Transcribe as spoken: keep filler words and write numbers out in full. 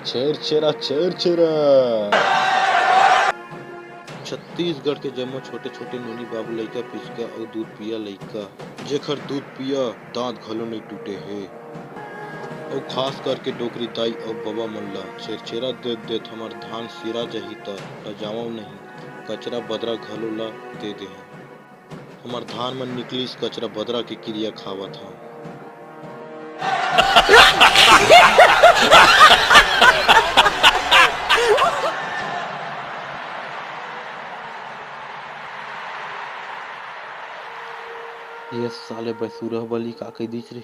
छेरछेरा, छेरछेरा। छत्तीसगढ़ के जम्मो छोटे-छोटे नोनी बाबू, लइका पिचका अउ दूध पिया लइका, जेखर दूध पिया दांत घलो नइ टूटे हे, अउ खास करके डोकरी दाई अउ बबा मन ला छेरछेरा देत देत हमर धान सिरा जाही त लजावव नहीं, कचरा बदरा घलो ला दे देहव। हमर धान मन निकलिस कचरा बदरा के किरिया खावत हंव। ये साले बैसुरा बली का कह दिस रे।